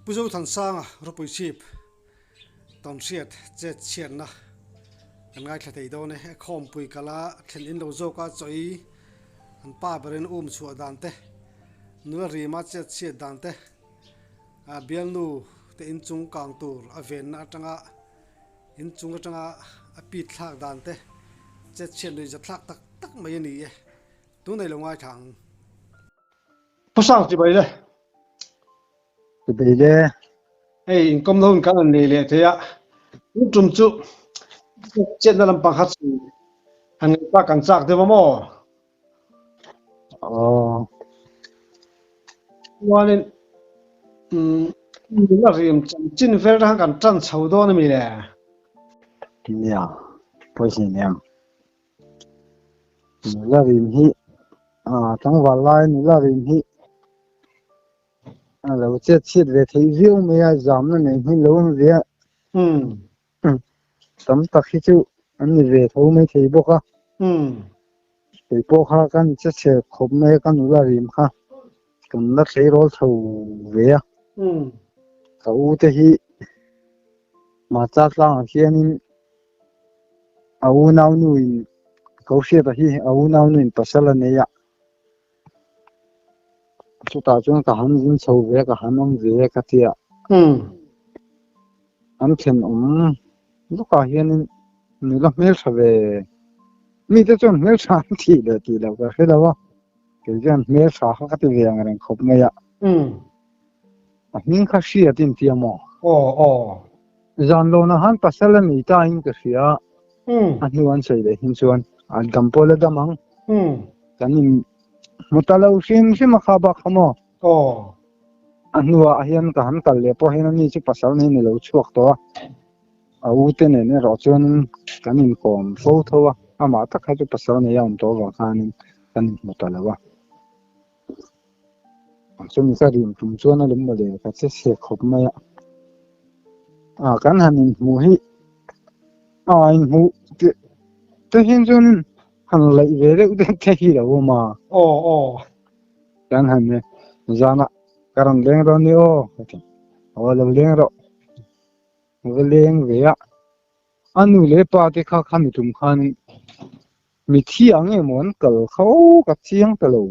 Pu Zothansanga ropui chhip tawnhriat chet chhiatna kan ngaithla thei dawn e. Khawmpui kala thlen in lo zawka chawi an pa berin um chhuah dan te, nula rima chet chhiat dan te, bialnu te inchung kang tur a venna atanga inchung atanga a pit thlak dan te chet chhiat nuihza thlak tak tak mai a ni e. Tunei lo ngaithla ang. Pu Sang chibai le. Chibai le. Hei inkawm lo in kan han nei leh thei a. Tun tum chu chetna lampang kha chu han ngaihtuah kan chak deuh a maw? Aw. Chuanin umm nula rim chanchin vel kha kan tan chho dawn a mi le? Nia, pawisa nen. Nula rim hi tlangval lai nula rim hi a lo chet chhiat ve theih viau mai a zamna nei hi lo awm ve a tam tak hi chu an ni ve tho mai thei bawk a kei pawh kha kan che chhe khawp mai a ka nula rim kha kan la tleirawl chho ve a ka u te hi Hmarcha tlangah hianin A unaunuin ko hriata hi a unaunuin pasal a nei a, chutah chuan ka han zin chho ve a, ka han awm ve a ka ti a. An thenawm lawkah hianin nula hmeltha ve, mite chuan hmeltha an tih leh tih loh ka hre lo a, kei chuan hmeltha kha ka ti ve ang reng khawp mai a. A hming kha hriat in tia maw? Aw aw. Zan lawna han pasal a nei ta in ka hria a, a hnu an sawi leh hin chuan an dam pawh la dam ang. Kan in hmu ta lo hrim hrim a kha bak kha maw? Aw. A hnuah hian ka han kal leh pawh hian ani chu pasal nei ni lo chhuak tawh a, a u te nen erawh chuan kan inkawm fo tho a, amah tak kha chu pasal nei a awm tawh avang khanin kan inhmu ta lo a. Chumi ka rim tum chuan a lawm mawle ka che chhe khawp mai a, ah kan han inhmuh hi ah inhmuh te te hian chuan han laih ve deuh deuh te hi lo awm a. Aw aw. Kan han zana ka rawn leng dawn ni aw ka ti aw lo leng rawh va leng ve a, a nu leh pa te kha khami tum khan Mithi ang emaw an kal kho ka chiang ta lo.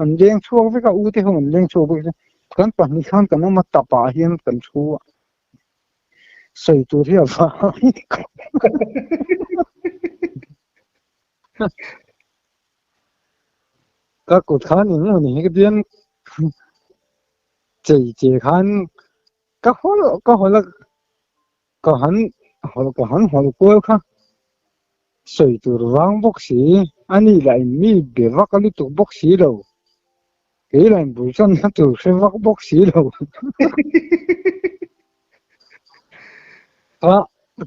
An leng chhuak vek a, u te ho an leng chhuak vek a, kan pahnih khan kan awm a, tapah hian kan thu a, sawi tur hi a vang Ka kut khan eng emaw ni hi ka bian chei che khan ka hawl ka hawl a. Ka han hawl ka han hawl kual kha sawi tur vang bawk si, a ni lah in mi be vak a lutuk bawk si lo, kei lah in bul channa tur hre vak bawk si lo. Kha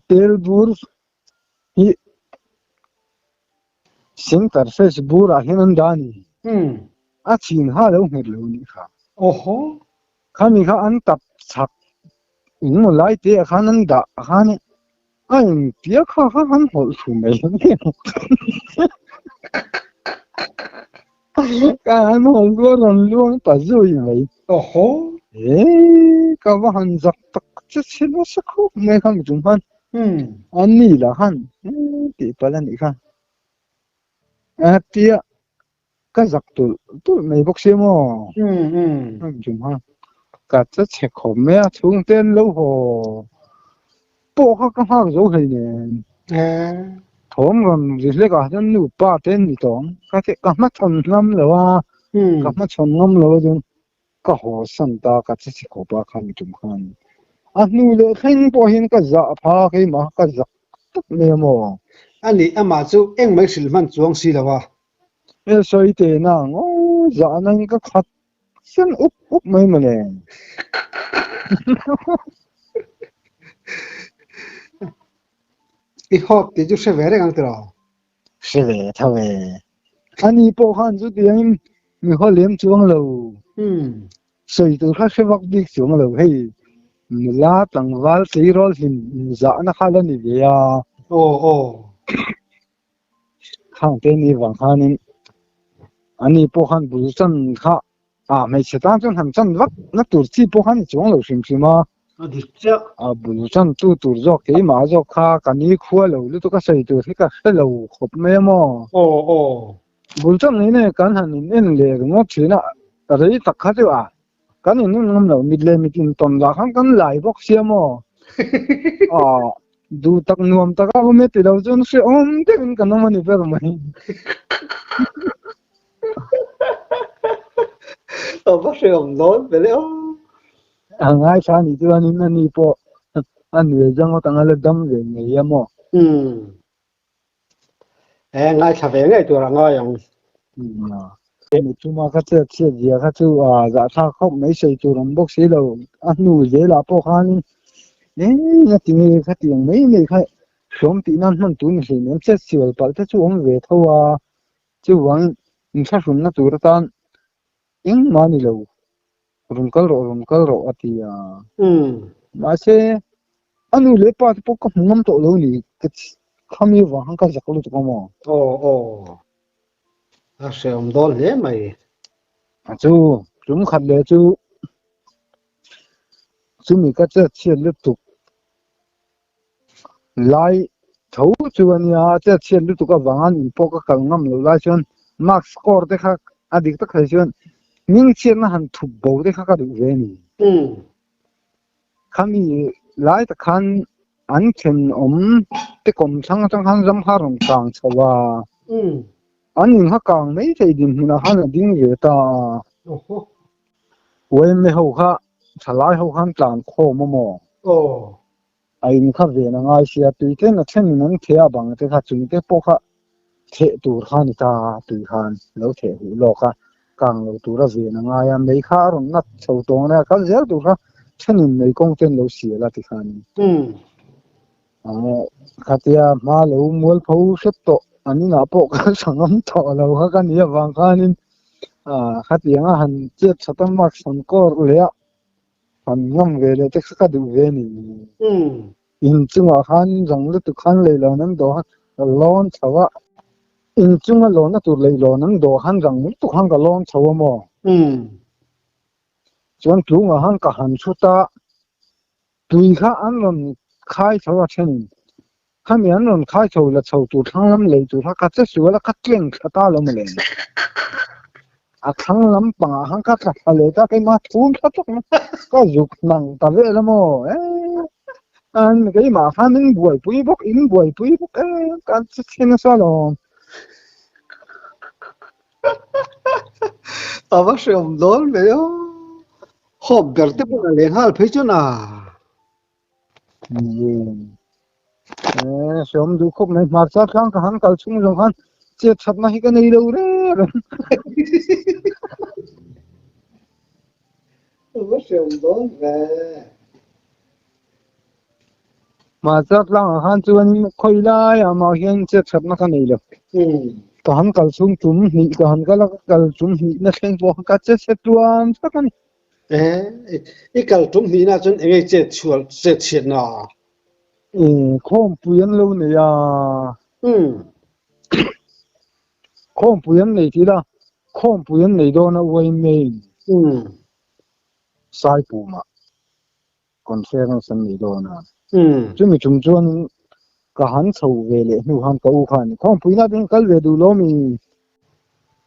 tel bur hi center face bur ah hian an dah a ni. A chhin ha lo nghet lo nih kha. Awhaw. Khami kha an tap chak engemaw lai te ah khan an dah khan a engtia kha kha han hawlh thu mai ka han hawlh chu a rawn luang ta zui mai. Awhaw. Eii ka va han zak tak che chhe nasa khawp mai khami chung khan an ni lah khan tih palh a nih kha a tia Ka zak tulh tulh mai bawk sia maw? Jum ha. Ka che chhe khawp mai a, chhungte an lo haw pawh kha ka nghak zo hlei nen. Thawm rawn ri hlek ah chuan nu pa te an ni tawh ang. Ka ti ka hmachhawn ngam lo a, ka hmachhawn ngam lo a chuan ka haw san ta ka che chhe khawp a khami tum khan. A hnu leh thleng pawh hian ka zah pha keimah ka zak tak mai a maw? Ani amah chu engmah i hrilh hman chuang si lo a. He sawi te na ngo zah na in ka khat sen up up mai mawle. I hawp tih chu hre ve reng ang tiraw? Hre ve tho e. Ani pawh khan chutiangin mi haw lem chuang lo. Sawi tur kha hre vak bik chuang lo hei nula tlangval tleirawl hlim inzahna kha la ni ve a. Aw aw. Khang te ni vang khanin ani pawh khan bul chan kha A hmeichhe tan chuan han chan vak na tur chi pawh kha ni chuang lo hrim hrim a. A dik chiah. A bul chan tu tur zawk keimah zawk kha ka ni khua lo lutuk a sawi tur hi ka hre lo khawp mai a maw. Aw aw. Bul chan nei nei kan han in en leh ringawt thin a, rei tak kha chu a kan in en ngam lo mit leh mit in tawn lah khan kan lai bawk sia maw. A duh tak nuam tak a awm e ti lo chuan hrehawm deuhin kan awm a ni ber mai. A va hrehawm dawn ve le aw. A ngaithla a nih chuanin ani pawh a nuai zang ngawt ang a la dam ve ngei a maw? Umm. E ngaithla ve ngei tur a ngai ang. Hemi chuma ka chet chhiat zia kha chu a zahthlak khawp mai sawi tur awm bawk si lo. A hnu zelah pawh khanin eng a ti nge khatiang mai mai kha hlawm tih nan hman tur ni hleinem chet sual palh te chu awm ve tho a. Chuvangin inthlahrunna tur atan engmah a ni lo, rawn kal rawh, rawn kal rawh a ti a. Mahse, a nu leh pa te pawh ka hmu ngam tawh lo ni, ka khami avang khan ka zak lutuk a maw? Aw aw, a hrehawm dawn hle mai. A chu, tum khat leh chu chumi ka chet chhiat lutuk Lai tho chu a nia, chet chhiat lutuk avanga an inpawh ka kal ngam loh lai chuan mark score te kha a dik tak thei chuan hming chhiatna han thup bo te kha ka duh ve a ni. Khami lai tak khan an thenawm te kawmthlang atang khan ram kha a rawn kang chho a, an in kha kang mai thei dinhmunah khan a ding ve ta a. Uaime ho kha thalai ho khan tlan khawm a maw? Aw. A in kha ven a ngai sia, tui ten a thenin an theh a bang te kha chung te pawh kha theh tur kha a ni ta a, tui khan lo theh huh lawk a, kang lo tura ven a ngai a, mei kha a rawn nat chho tawng a, kal zel tur kha thenin mei kawng ten lo sial a ti khan. Khatia hma lo mualpho hrep tawh an inah pawh ka hrangam tawh lo kha ka nih avang khanin khatianga han chet that a marks han kawr leh a han ngam ve leh te kha ka duh ve a ni. Inchungah khan rang lutuk khan leihlawn an dawh a, ka lawn chho a, inchunga lawnna tur leihlawn an dawh khan rang lutuk khan ka lawn chho a maw? Chuan tlungah khan ka han chhut a. Tui kha an rawn khai chho a thenin khami an rawn khai chho la chho tur thlang lam lei tur kha ka che sual a ka tleng thla ta lo mawle. A thlang lam pangah khan ka tla thla leh ta keimah thum thla tawk mai ka zuk hnang ta vel a maw eh an keimah khan min buaipui bawk in buaipui bawk eh ka che chhe nasa alawm. A va hreawm dawn ve aw. Hawp ber te pawh a leh nghal phei chuan a. Eh, hreawm duh khawp mai. Hmarcha tlang ka han kal chhung zawng khan chet thatna hi ka nei lo reng reng. Va hreawm dawn ve. Hmarcha tlangah khan chuan khawi laiah mah hian chet thatna ka nei lo. Ka han kal chhung tum hnih ka han kal a, ka kal tum hnihna thleng pawh ka che chhe tluan tak a ni. Eh, i kal tum hnihna chuan eng nge chet chhuah chet chhiatna? Eh, khawmpui an lo nei a. Khawmpui an nei tih la, khawmpui an nei dawn a uain. Saipumah. Conference an nei dawn a. Chumi chung chuan ka han chho ve leh hnu khan ka u khan khawngpui na te kal ve duh lo mi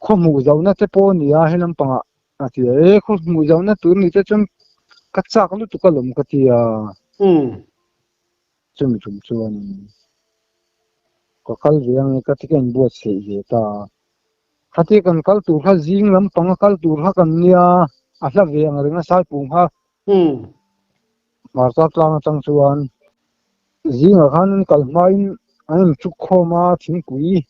khaw hmuh zohna te pawh a ni a he lampangah a ti a, e khaw hmuh zohna tur ni te chuan ka chak lutuk alawm ka ti a. Chumi chung chuan ka kal ve ang e ka ti ka inbuatsaih ve ta a. Khatia kan kal tur kha zing lampanga kal tur kha kan nia a hla ve ang reng a Saipum kha. Hmarcha tlang atang chuan zingah khan an kal hmain an inchuk khawm a, thingpui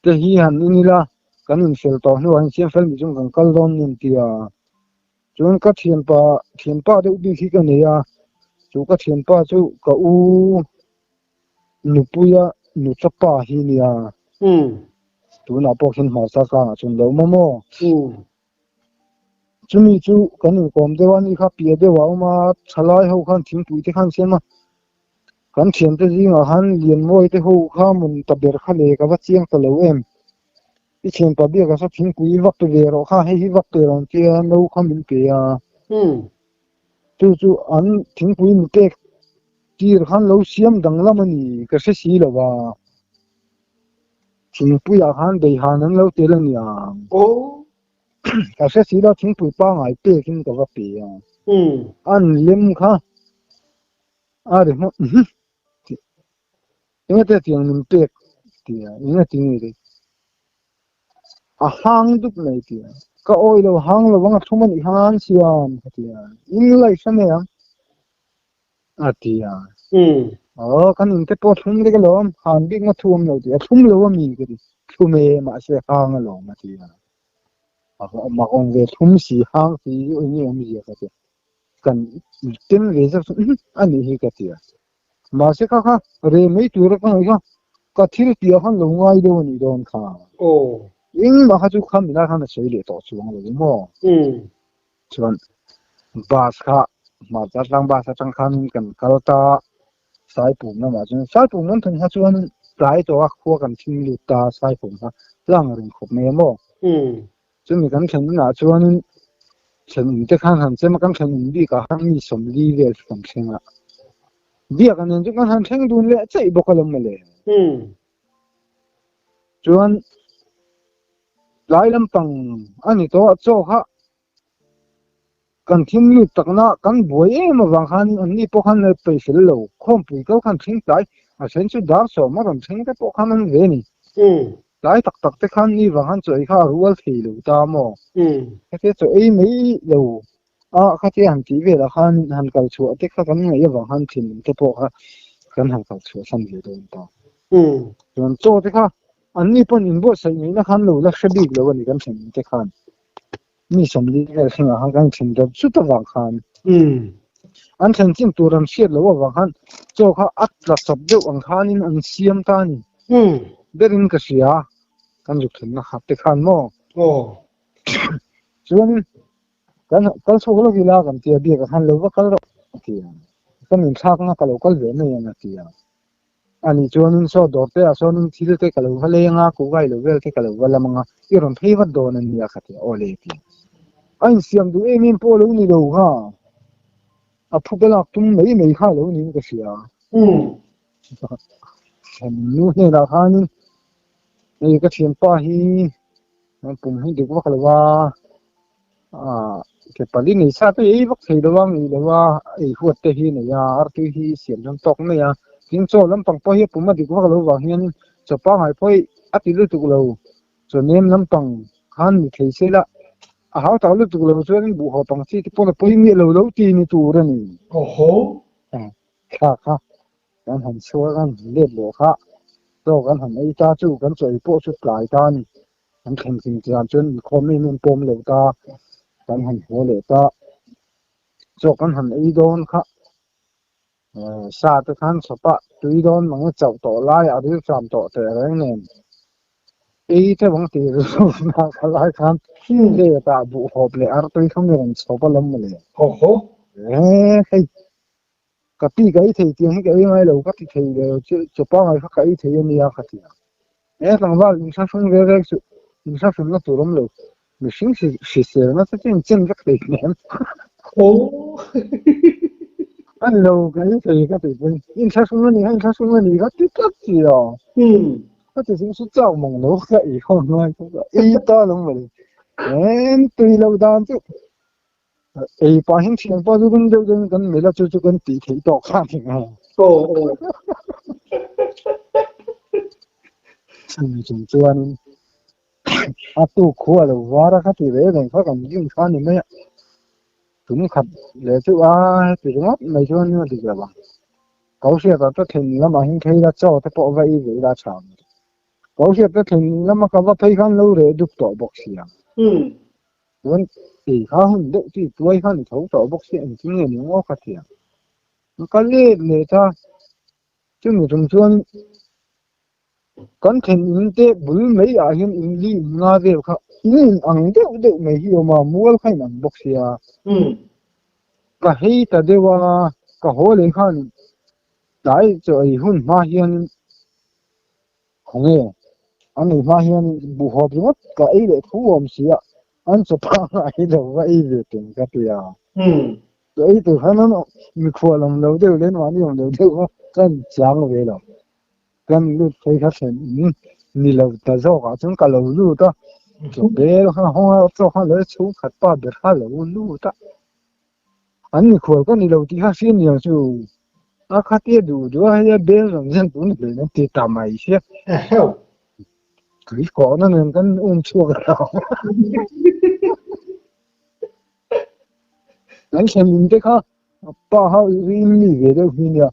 te hi han in ila kan infel tawh hnuah hian siam fel mi chung kan kal dawn a ni an ti a. Chuan ka thianpa thianpa deuh bik hi ka nei a, chu ka thianpa chu ka u nupuia nucha pa hi a nia. Tunah pawh khian hmarcha tlangah chuan lo awm a maw? Chumi chu kan inkawm deuh a, ni kha piah deuh a awm a, thalai ho khan thingpui te khan siam a, kan thiante zingah khan Lianmawi te ho kha mun ta ber kha le ka va chiang ta lo em. I thianpa biak a kha thingpui vak pe ve rawh kha hei hi vak pe rawh an tia no kha min pe a. Chu chu an thingpui mi pek tir khan lo siam danglam a ni ka hre si lo va. Thingpuiah khan beihan an lo tel a niang. Ka hre si lo thingpui pangai pekin ka va pe a. An lem kha a ri hmawk Engate tiang min pek tia engati nge le a hang dup mai tia ka awi lo hang lo ang a thlum a nih khan siam ka tia in laih hre mai ang a tia aw kan in te pawh thlum vek alawm han bik na thu awm lo tia thlum lo a mi ka ti thlum e mahse hang alawm a tia a mak awm ve thlum si hang si eng nge awmzia ka tia kan tem ve zak chu a nih hi ka tia. Mahse kha kha re mai tura ka ngaih kha ka thil piah khan lo ngai deuh a nih dawn kha. Aw. Engmah kha chu kha minah khan a sawi leh tawh chuang lo maw? Chuan bus kha hmarcha tlang bus atang khan kan kal ta Saipum lamah chuan Saipum lam thawm kha chuan tlai tawh a khua kan thim lut ta Saipum kha tlang reng khawp mai a maw? Chumi kan thlen inah chuanin thlenawm te khan han chem a, kan thlenawm bikah khan mi sawmli vel chu kan thleng a. Biak a nen chu kan han thleng dun leh chaih bawk alawm mawle. Chuan tlai lampang a ni tawh a, chaw kha Kan thim lut takna kan buai em avang khan anni pawh khan la peih fel lo. Khawmpui kal khan thleng tlai a then chu dar sawm a rawn thleng te pawh khan an ve a ni. Tlai tak tak te khan ni vang khan chaw ei kha a rual thei lo ta maw? Khatia chaw ei mai lo a khatia han tih velah khan han kal chhuah te kha kan ngaih avang khan thinlung te pawh kha kan han kal chhuah san ve dawn ta. Chuan chaw te kha anni pawn inbuatsaih ngaihna khan lo la hre bik lo a ni kan thinlung te khan. Mi sawmli vel thlengah khan kan thlen deuh chut avang khan an thlen chin tur an hriat loh avang khan chaw kha a tla chawp deuh ang khanin an siam ta a ni. Berin ka hria kan zuk thlenna khat te khan maw. Chuan kan kal chhuak lawk ila kan tia biak ah khan lo va kal rawh a ti a, ka min thlak anga ka lo kal ve mai ang a ti a. Ani chuanin saw dawr te ah sawnin thil te ka lo va lei anga, kuhva i lo vel te ka lo va lam anga, i rawn phei vat dawn a nia ka ti a, aw le ti a. A insiam duh em em pawh a lo ni lo kha, a phu ka lak tum mai mai kha a lo niin ka hria. Nu hnenah khanin hei ka thianpa hi pum hi dik vak lo a, Aaa ke pali nei sa te ei vak thei lo a, ngei lo a, ei huat te hi a nei a, artui hi siam hian tawk mai a, tin chaw lampang pawh hi a pum a dik vak lo vang hian chaw pangngai pawh hi a ti lutuk lo, chaw nem lampang khan ni thei se la, a hau tak lutuk lo chuan buh haw pang chi te pawn a pawi miah lo lo ti ni tur a ni. Awhaw. Thla kha kan han chhuak a, kan han let leh kha, chaw kan han ei ta chu kan chaw ei pawh chu tlai ta a ni. Kan thlen chin chian chuan inkhawm em em pawm lo ta, kan han haw leh ta, chaw kan han ei dawn kha sa te khan chawp a tui dawn mang e chauh tawh lai a ril tram tawh teh reng nen ei te bang ti rilru na kha lai khan plate ah buh hawp leh artui kha mi rawn chhawp a lawm mawle. E hei ka pi ka ei thei tiang hi ka ei ngai lo ka ti thei lo chu chaw pangngai kha ka ei thei a nia ka ti a he tlangval inthlahrung ve vek chu inthlahrunna tur awm lo mihring hriselna te chu inchen vek thei hnem a ni lo ka ei thei ka ti pawhin inthlahrung a ni kha inthlahrung a ni kha ti tlat si a ka ti chu chau mang lo ka ei ho hnuai ka ei ta lo mawle em tui lo dan chu Ei pah hian thian pawh chu kan deuh deuhin kan melh a, chu chu kan tih theih tawh kha a ni ang. Aw aw. Chumi chung chuanin a tuk khu a lo var a, kha ti reng reng kha kan rin kha a ni mai a. Tum khat leh chu a heti ringawt mai chuan a dik lo ang. Ko hriatah te thlen lamah hian phei ila chaw te pawh va ei ve ila a tha ang. Ko hriat te thlen lama ka va phei khan lo reh dup tawh bawk si ang. Chuan ei kha hun deuh chu i tuai khan i tho tawh bawk sia engtin nge ni ang aw ka ti a. Ka let leh ta, chumi tum chuan kan thlen in te bul mai ah hian in li in nga vel kha in in ang deuh deuh mai hi a awm a, mual kha in ang bawk sia. Ka hei ta deuh a, ka haw leh khan tlai chaw ei hun hma hian khawnge. An ei hma hian buhhawp ringawt ka ei leh tho awm si a, an chaw pangngai lo va ei ve tum ka ti a. Ka ei tur khan an mikhual awm lo deuh leh mahni awm lo deuh kha ka inchang ve lo. Kan lut phei kha thlen in ni lo ta zawkah chuan ka lo lut a, chaw bel kha hawng a, chaw kha lo chhungkhat pa ber kha lo lut a. An mikhual ka ni lo tih kha hria niang chu a khatia duh duh a hei a bel rawn zen tun hlein an ti ta mai sia. Eheu. Tui kawhna nen kan um chhuak lo. Kan thlen in te kha pa ha rim mi ve deuh hi nia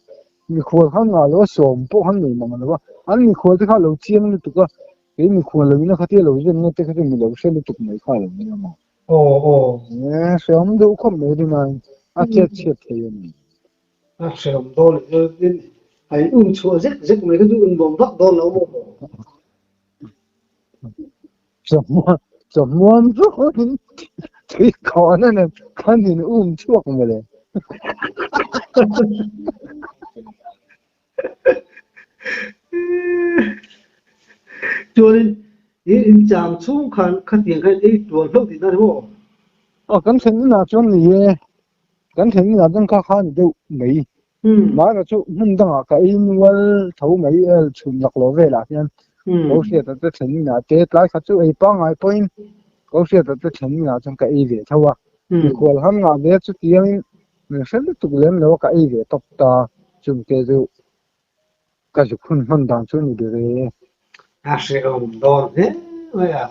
mikhual khan ngah lo a sawm pawh khan nei mang lo a an mikhual te kha lo chiang lutuk a kei mikhual lo in a khatia lo zen na te kha chu mi lo hre lutuk mai kha lo nia maw. Aw aw. E hreawm deuh khawp mai rinai a chet chhiat thei a ni. A hreawm dawn leh in a in um chhuah zek zek mai kha chu in nuam vak dawn lo maw. Chawhmuan chawhmuan zawkin tui khawhna nen khan in um chhuak mawle. Chuanin in in cham chhung khan khatiang khan ei tuan hlauh tihna ni maw? Aw kan thlen inah chuan ni e, kan thlen inah chuan kha kha ni deuh mai. Mahra chu hmun dangah ka ei nual tho mai el chhun laklawh velah hian ko hriata te thlen inah te tlai khat chu ei pangngai pawhin ko hriata te thlen inah chuan ka ei ve tho a. Mikhual han ngah ve chutiangin min hre lutuk lem lo a ka ei ve tawp ta chungte chu ka zuk hun hman dan chu ni ber e. A hrehawm dawn hle mai a.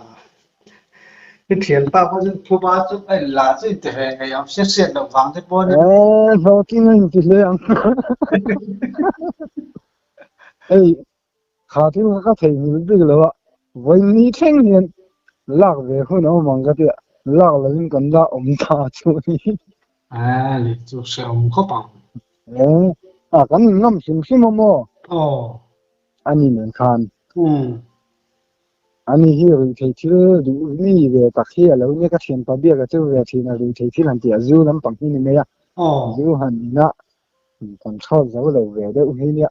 I thianpa pawh chuan thuba chu a inla chu inti ve ngei ang hriat hriat loh vang te pawh ania. Eeh hlawhtling a inti hle ang. Hei kha thil kha ka theihnghilh bik lo a, vawiin thleng hian lak ve hun a awm ang ka tia, lak lovin kan la awm ta chu a ni. Eeh leh chu hrehawm khawp ang. Eeh a kan inngam hrim hrim a maw? Aw. A ni nen khan. Ani hi ruihtheih thil duh mi ve tak hi a lo nia ka thianpa biak a chu ve thin a ruihtheih thil han tih a zu lampang hi ni mai a zu han ina control zo lo ve deuh hi nia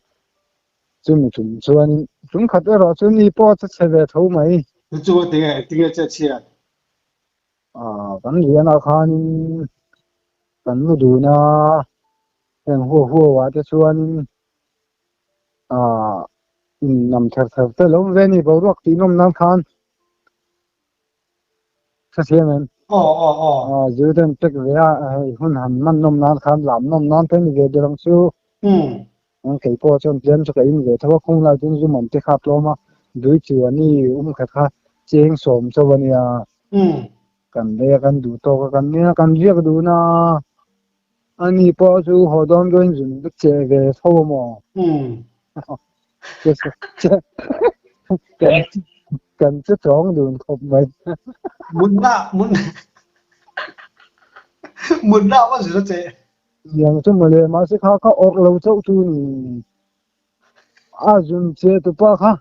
chumi tum chuanin tum khat erawh chu ni pawh a che ve tho mai. Chu tinge tinge che chhia? Kan lianah khanin kan mu dun a heng huau huau ah te chuanin In nam ther ther te lo awm ve a ni boruak tih nawm nan khan hrethiam em? Aw aw aw. Aw zu te an pack ve a hei hun han man nawm nan khan lam nawm nan te a ni ve ber ang chu. An kei pawh chuan tlem chu ka in ve tho a khung lai chuan zu man te kha a tlawm a dui chu a ni um khat kha cheng sawm chauh a nia. Kan lei a kan duh tawk a kan nia kan riak dun a. Ani pawh chu haw dawn dawn zun vek che ve tho a maw? Kan kan che chawng dun khawp mai. Munna mun munna a zir a che. Niang chu mawle mahse kha kha awrh lo chauh chu ni. A zun che tupa kha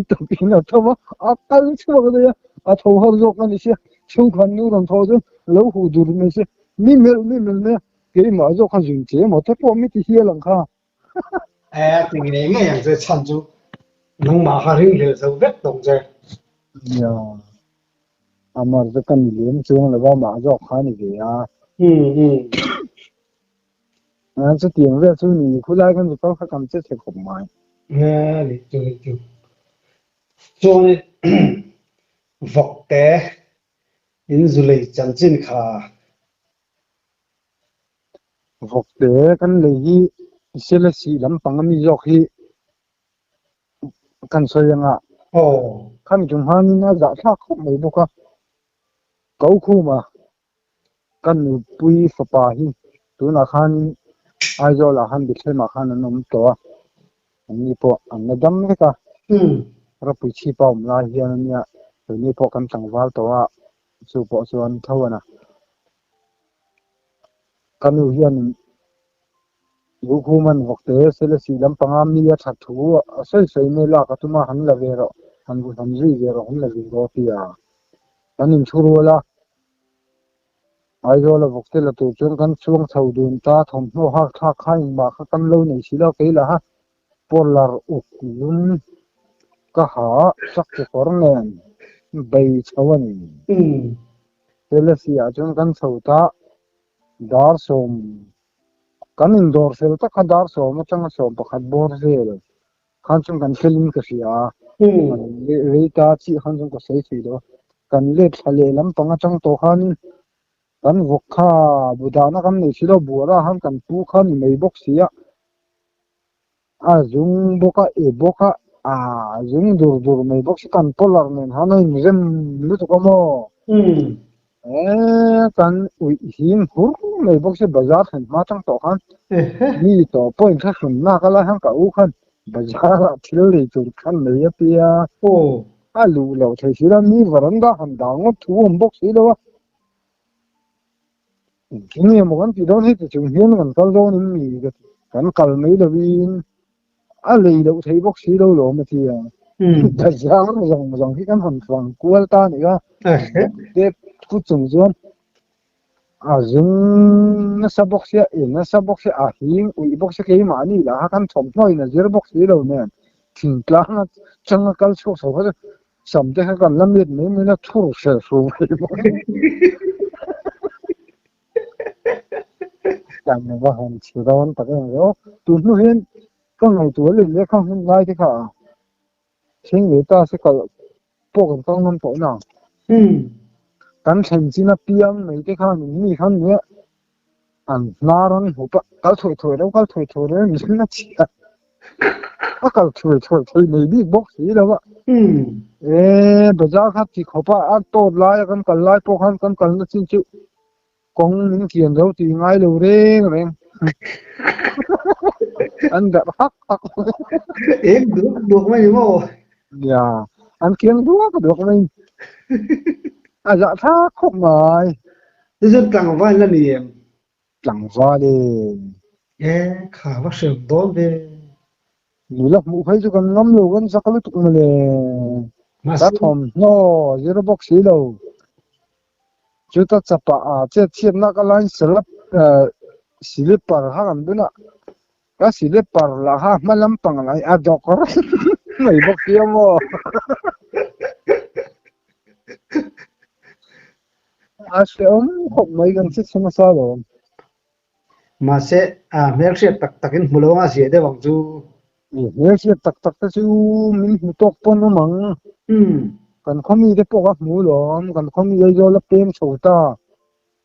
Tukin a tho a, a kal chhuak daih a, a tho har zawk a ni sia, chhungkhat nu rawn thaw chuan lo huh dur mai se, mi melh mi melh mai a, keimah zawk kha zun che emaw te pawh mi ti hial ang kha. E, ti ngei ngei ang che chhan chu nangmah kha ringhlel zo vek tawng che. Nia, amar chu ka ni lem chuang lo va, amah zawk kha a ni ve a. Chutiang vel chu ni khulai khan chu kal kha kan che chhe khawp mai. Ni chu ni chu. Chuan vawk te in zu lei chanchin kha. Vawk te kan lei hi Selesih lampang ami zawk hi kan sawi anga. Aw. Khami chung hmanin a zahthlak khawp mai bawk a. Ko khuma Ka nupui fapa hi tunah khan Aizawlah khan Bethlehem-ah khan an awm tawh a, anni pawh an la dam vek a. Ropui chhipa awm lai hian ania keini pawh kan tlangval tawh a, chu pawh chuan tho a na. Ka nu hian Luhkhuman vawkte Selesih lampanga mi a that thu a sawi sawi mai lak a tum a, han la ve rawh, han han zui ve rawh, han la ve rawh a ti a. Kan inchhu rual a, Aizawl a vawkte la tur chuan kan chuang chho dun ta, thawmhnaw hak thlak kha engmah kha kan lo nei si lo, kei lah a pawlar uk lum. Ka ha sak kekawr nen bei chho a ni. Selesih ah chuan kan chho ta dar sawm kan indawr fel tak kha dar sawm atanga sawm pakhat bawr vel khan chuan kan felin ka hria a, kan rei ta chiah khan chuan ka sawi thei lo a, kan let thla leh lampang atang tawh khanin kan vawk kha bu dahna kan nei si lo, buara khan kan pu kha ni mai bawk si a. A zung bawk a, e bawk a, a zung dur dur mai bawk si kan collar nen han a inrem lutuk a maw? E kan uih him hur mai bawk si bazar thlen hma tang tawh khan mi tawh pawh in thlahrun nak a lai khan ka u khan bazar ah thil lei tur khan nei a tia a luh loh thei si lo mi varanda han dah ngawt thu awm bawk si lo a. Engtin nge maw kan tih dawn heti chung hian kan kal dawn in mi ka ti. Kan kal mai lovin a lei loh thei bawk si lo lawm a ti a. Bazar zawng zawng hi kan han fang kual ta a ni kha. Te thu chung chuan a zung nasa bawk sia, i nasa bawk sia, a hing uih bawk sia keimahni lah kha kan thawmhnaw in a zir bawk si lo nen thingtlang atanga kal chhuak chho kha chu Sam te kha kan la mit mai mai la thur hrel hrur mai bawk. Kan va han chhe dawn tak em ve aw. Tun hnu hian ka ngaihtuah leh leh kha hun lai te kha a thleng ve ta se kal pawh kan kal ngam tawh na. Kan thlen chin a piang mai te khan mi khan nia an hnar an hmup a, kal thuai thuai reuh kal thuai thuai reuh min a chhiat a kal thuai thuai thei mai bik bawk si lo a. E bazar kha ti khawp a, a tawt lai a kan kal lai pawh khan kan kalna chin chu kawng min kian zo tih ngai lo reng reng an darh hak hak. Eng duak duak mai ni maw? Nia, an kiang duak duak mai. A zahthlak khawp mai. Ni chuan tlangval la ni em? Tlangval e. E, kha va hrem dawn ve. Nula hmuh phei chu kan ngam lo, kan zak lutuk mawle. Ka thawmhnaw zir bawk si lo. Chuta chapah a chet chhiatna ka line slap slipper kha kan bun a. Ka slipper lah kha hma lampang lah hi a dawk reng mai bawk sia maw. A hrehawm khawp mai kan chhe chhe nasa lo. Mahse, a hmelhriat tak tak in hmu lo anga zia deuh ang chu. Hmelhriat tak tak te chu min hmu tawk pawn awm ang. Kan khawmi te pawh ka hmu lawm, kan khawmi Aizawl a peng chho ta.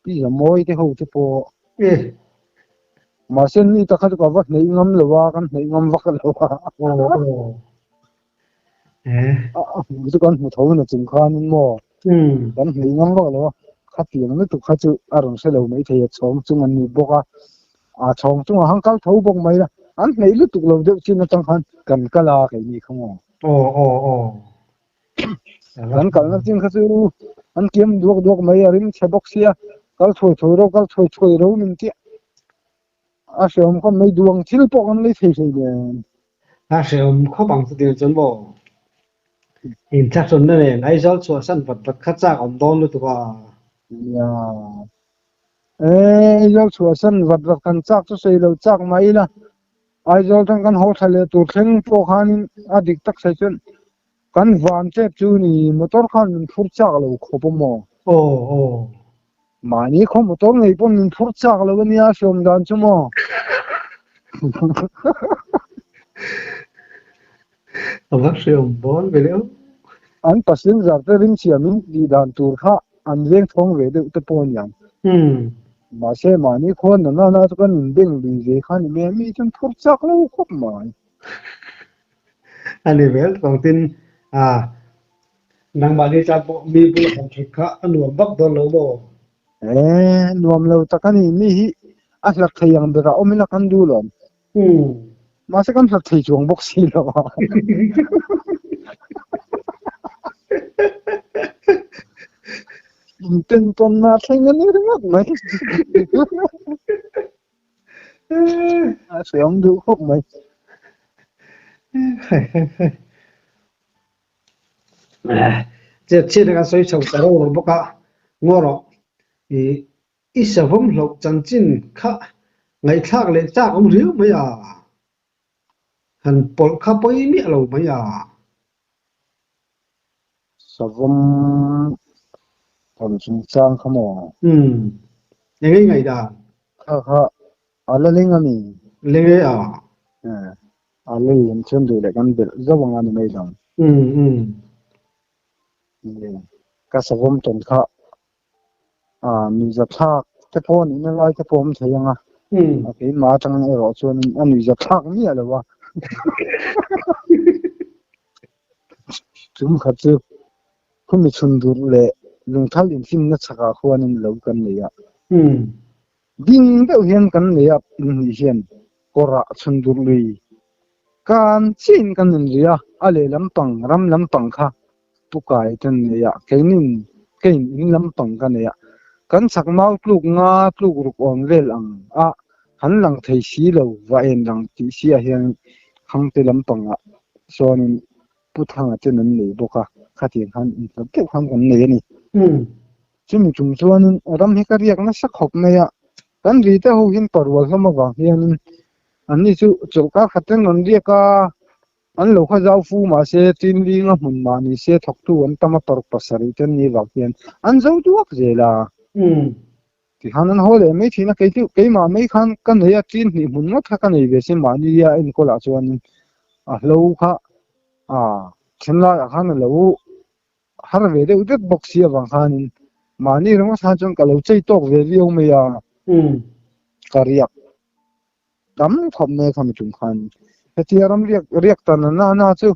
Pi Zamawi te ho te pawh. Mahse ni tak kha chu ka va hneih ngam lo a, kan hneih ngam vak lo a. A hmuh chu kan hmu tho na chung khanin maw kan hneih ngam vak lo a, khatiang lutuk kha chu a rawn hre lo maithei a, chhawng chung an ni bawk a, a chhawng chungah khan kal tho bawk mai la, an hneih lutuk lo deuh chin atang khan kan kal a keini kha maw. Kan kalna chin kha chu an kiam duak duak mai a rim chhe bawk sia, kal thuai thuai ro kal thuai thuai ro min tih a hrehawm khawp mai duang thil pawh kan lei thei thei nen. A hrehawm khawp ang chutiang chuan maw? Inthlahrunna nen Aizawl chhuahsan vat vat kha chak awm dawn lutuk a. Nia. E, Aizawl chhuahsan vat vat kan chak chu sawi lo chak mai ila. Aizawl tang kan haw thla leh tur thleng pawh khanin a dik tak sawi chuan kan van tep chu ni motor khan min phur chak lo khawp a maw? Aw aw. Mahni khaw motor ngei pawn min phur chak lo ania hriawm dan chu maw? A va hriawm bawn ve deuh. An passenger te rimchhia min tih dan tur kha an veng thawng ve deuh te pawh aniang. Mahse mahni khaw nana na chu kan inbeng lui ve kha ni mai a, mi chuan phur chak lo khawp mai. A ni vel tak ang tin a nangmahni tan pawh mi bula han thut kha a nuam vak dawn lo maw? E, nuam lo tak a ni. Mi hi a hlat thei ang berah awm ila kan duh lawm. Mahse kan hlat thei chuang bawk si lo a. Intentawnna thleng a ni ringawt mai. A hreawm duh khawp mai. Chet chhiat a kan sawi chho ta reuh lo bawk a, ngaw rawh. I savawm hlauh chanchin kha ngaihthlak leh chak awm riau mai a, han pawlh kha pawi miah lo mai a. Savawm tawn chungchang kha maw? Umm. Eng ei ngaihdan? Kha kha a la leng a ni. Leng e a. A la lem chuan duh leh kan belh zauh ang a ni mai lo. Umm umm. Ka savawm tawn kha nuihzathlak te pawh nihna lai te pawh awm thei ang a, keimah atang erawh chuan a nuihzathlak miah lo a. Tum khat chu khumi chhun durh leh lungthal inhlimna chhakah khuanin lo kan nei a. Ding deuh hian kan nei a, inhnih hian kawrah chhun durh lui kan chiahin kan inri a, a leh lampang ram lampang kha Pu Kai te nei a, keinin kein in lampang ka nei a, kan chhak mau tluk nga tluk ruk awm vel ang a, han lang thei si lo va en lang tih si ah hian Khangte lampangah sawnin Pu Thanga ten an nei bawk a, khatiang khan inhlat deuh khan kan nei a ni. Chumi tum chuanin ram hi ka riak nasa khawp mai a, kan ri te ho hian parual hlawm avang hianin anni chu chawlhkar khat ten rawn riak a, An lo kha zau fu mahse tin linga hmun mah ni se thawktu an tam a paruk pasarih te an nih vang hian an zo duak zel a. Tikhan an haw leh mai thin a, kei chu keimah mai khan ka nei a, tin hnih hmun ngawt kha ka nei ve sin mahni a enkawl ah chuanin a hlo kha a thenlaiah khan a lo har ve deuh deuh bawk si avang khanin mahni ringawt khan chuan ka lo chei tawk ve viau mai a, ka riak. Tam khawp mai khami tum khan hetia ram riak riak ta na na chu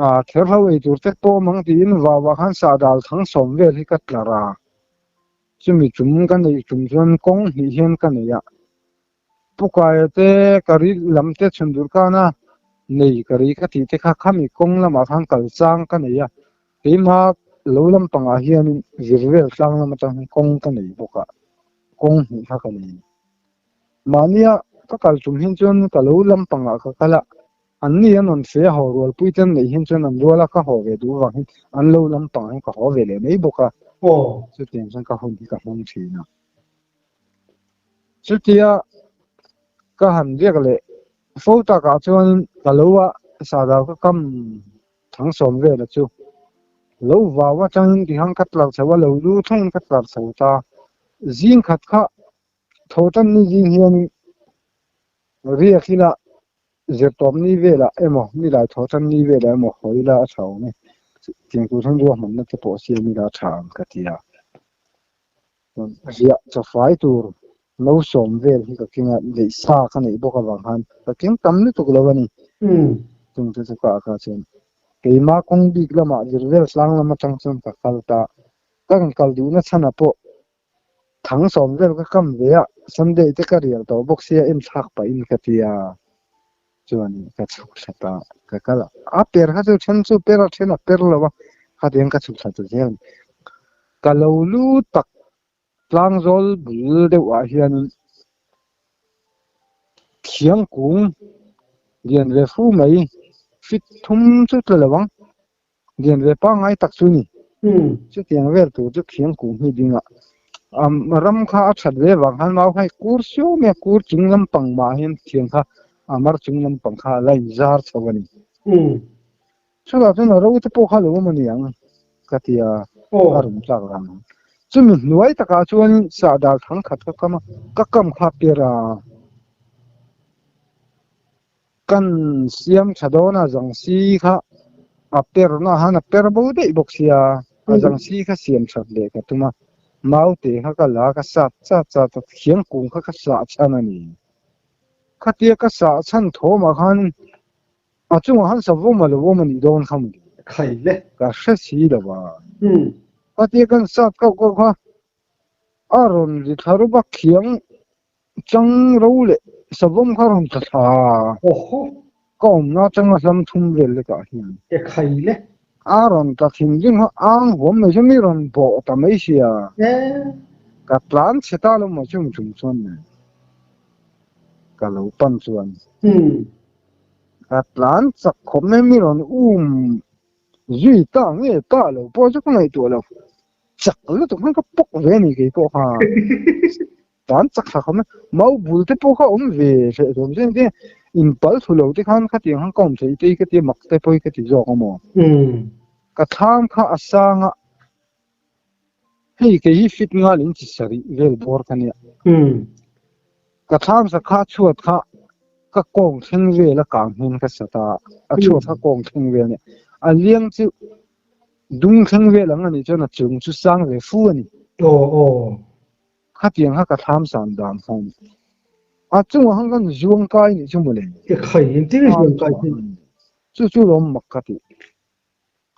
ah ther hlo ei tur te pawh awm ang tiin vau ah khan sahdal thang sawm vel hi ka tlar a, chumi tum ka neih tum chuan kawng hnih hian ka nei a, Pukaia te ka ri lam te chhun dur khan a nei ka ri ka tih te kha khami kawng lamah khan kal chang ka nei a, keimah lo lampangah hianin zir vel tlang lam atang hian kawng ka nei bawk a, kawng hnih kha ka nei. Mahnia ka kal tum hin chuan ka lo lampangah ka kal a, anni an rawn fe a haw rualpui te an neih hin chuan an ruala ka haw ve duh vang hin an lo lampangah hian ka haw ve leh mai bawk a, chutiang chuan ka hun hi ka hmang thin a. Chutia ka han riak leh fo takah chuan ka lo a sahdal ka kam Thangsawm vela chu lo vau atangin tihang ka tlar chho a, lo lu thlengin ka tlar chho ta. Zing khat kha Tho tan ni zing hianin riak ila zirtawp ni velah emaw nilai tho tan ni velah emaw haw ila a tha awm e. Tiang tur hian ruahmanna te pawh siam ila a tha ang ka ti a. Chuan riah chawfai tur no sawm vel hi ka keng a, leih sa ka neih bawk avang khan ka keng tam lutuk lo a ni. Chung te chu ka ah kha chuan keima kawng bik lamah zir vel tlang lam atang chuan ka kal ta. Ka rawn kal duhna chhanah pawh Thang sawm vel ka kam ve a, Sunday te ka rial tawh bawk sia en thlak pahin ka ti a, chuan ka chhuk thla ta, ka kal a, a per kha chu then chu per a then a per lo a, khatiang ka chhuk thla ta zel a ni. Ka lo lu tak tlangzawl bul deuh ah hianin thiang kung lian ve fu mai fit thum chu tla lo ang. Lian ve pangngai tak chu ni. Chutiang vel tur chu thiang kum hi ding a, ram kha a that ve vang khan mau kha i kur siau mai a, kur chung lampang mah hian thiang kha a mar chung lampang kha a la inzar chho a ni. Chutah chuan a ro te pawh kha lo awm a ni ang ka ti a, a rum tlak vang ang. Chumi hnuai takah chuan sahdal thang khat ka kam a, ka kam kha a per a. Kan siam tha dawn a zangsi kha a per na han a per bo daih bawk sia a zangsi kha siam that leh ka tum a maute kha ka la ka sat chat chat a thiang kung kha ka sah chhan a ni khatia ka sah chhan thawmah khan a chungah khan savawm a lo awm a nih dawn kha maw ka hre si lo a khatia kan sat kauh kauh kha a rawn ri thla rup a khiang Chang ro leh savawm kha rawn tla thla a. Awhaw. Ka awmna atanga hlam thum vel lekah hian. E khai le. A rawn tla thinrim kha ang huam mai chu mi rawn bawh ta mai sia. E. Ka tlan chhe ta lo maw chung chung chuan nen ka lo pan chuan. Ka tlan chak khawp mai mi rawn um zui ta nge ta lo pawh chu ka ngaihtuah lo. Chak lutuk khan ka pawk ve a ni kei pawh kha. Tan chak thla khawm a, mau bul te pawh kha awm ve hreh zawm zeng te, in pal thu lo te khan khatiang khan ka awm thei te hi ka ti a, mak te pawh hi ka ti zawk a maw? Ka thlam kha a sang a, hei kei hi fit ngal in chi sarih vel bawr ka nia. Ka thlam sa kha chhuat kha ka kawng thleng vel a kang hian ka sat a, a chhuat kha kawng thleng vel a nia. A liang chu dung thleng vel ang a nih chuan a chung chu sang ve fu a ni. Aw aw. Khatiang kha ka thlam san dan kha a ni. A chungah khan kan zuang kai nih chu mawle. Ka khai engtin nge zuang kai hi? Chu chu lawm mak ka tih.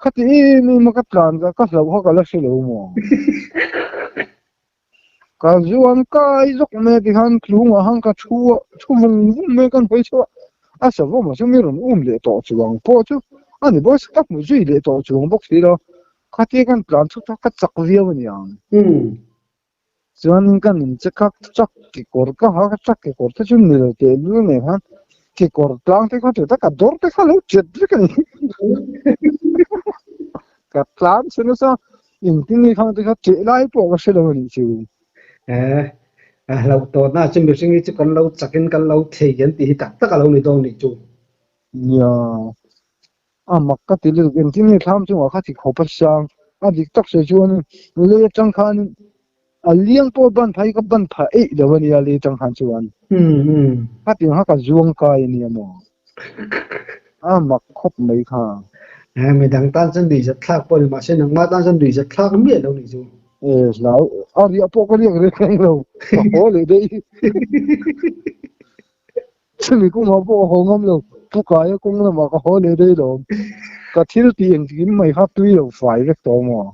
Khati em em a ka tlan ka ka hlauh kha ka la hre lo maw? Ka zuan kai zawk mai a tikhan tlungah khan ka thu a, thu vung vung mai kan hawi chhuah a savawm ah chu mi rawn um leh tawh chuang pawh chu a ni bawk ka hmu zui leh tawh chuang bawk si lo. Khatia kan tlan chhuak kha ka chak viau a ni ang. Chuanin ka nun che kha truck kekawr ka ha ka truck kekawr te chu ni lo teh lul mai khan kekawr tlang te kha teh tak a dawr te kha lo chet vek a ni ka tlan chhe nasa engtin nge khang te kha cheh lai pawh ka hre lo a nih chu. Eh a hlauh tawh na chu mihring hi chu kan lo chak in kan lo thei an tih hi tak tak a lo ni dawn nih chu. Nia A mak ka ti lutuk engtin nge thlam chungah kha ti khawp a sang a dik tak sawi chuan lei atang khan a liang pawh ban phah hi ka ban phah eih lo a nia lei atang khan chuan khatiang kha ka zuang kai a nia maw a mak khawp mai kha. Midang tan chuan nuihzat thlak pawh a ni mahse nangmah tan chuan nuihzat thlak miah lo nih chu. E hlau a riah pawh ka riak reng reng lo ka haw leh daih. Chumi kawngah pawh ka haw ngam lo, Pu Kaia kawng lamah ka haw leh daih lo. Ka thil tih engkim mai kha tui lo fai vek tawh maw?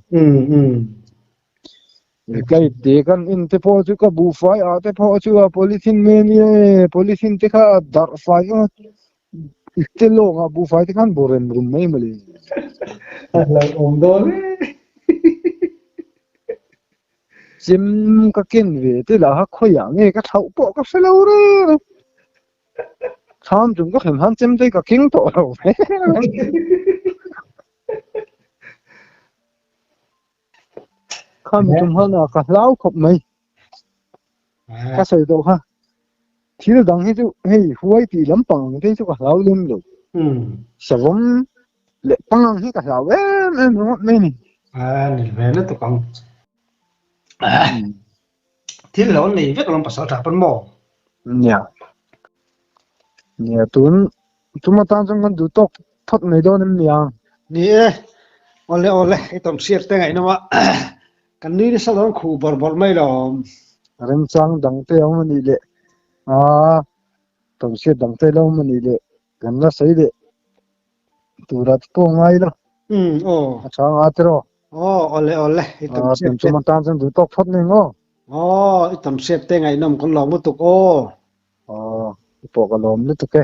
Ka ipte kan en te pawh chu ka buhfai ah te pawh chu a polythene mai ania e, polythene te kha a darh fai vek a, ipte lawngah buhfai te khan bawrem rum mai mawle. A hlauhawm dawn e. Chem ka ken ve te lah kha khawiah nge ka thlauh pawh ka hre lo reng a, thlam chung ka thlen khan chem te ka keng tawh lo ve reng. Khami tum khan a ka hlau khawp mai, ka sawi tawh kha thil dang hi chu hei huai tih lampang ang te hi chu ka hlau lem lo, savawm leh pangang hi ka hlau em em ringawt mai a ni. A ni ve lutuk ang. Thil lo nei vek alawm pasal tha pawn maw? Nia. Nia tun tum atan chuan kan duh tawk phawt mai dawn em nia? Ni e. Awle awle i tawm hriat te ngaihnawm a. Kan nui nasa dawn khuh bawrh bawrh mai lawm. Remchang dang te a awm a nih leh aa tawm hriat dang te la awm a nih leh Kan la sawi leh tura te pawh ngai la. Umm aw. A tha nga tiraw. Aw awle awle i tam hriat te. Tun chuma tan chuan duh tawk phawt ning aw. Aw i tam hriat te ngaihnawm kan lawm lutuk aw. Aw i pawh ka lawm lutuk e.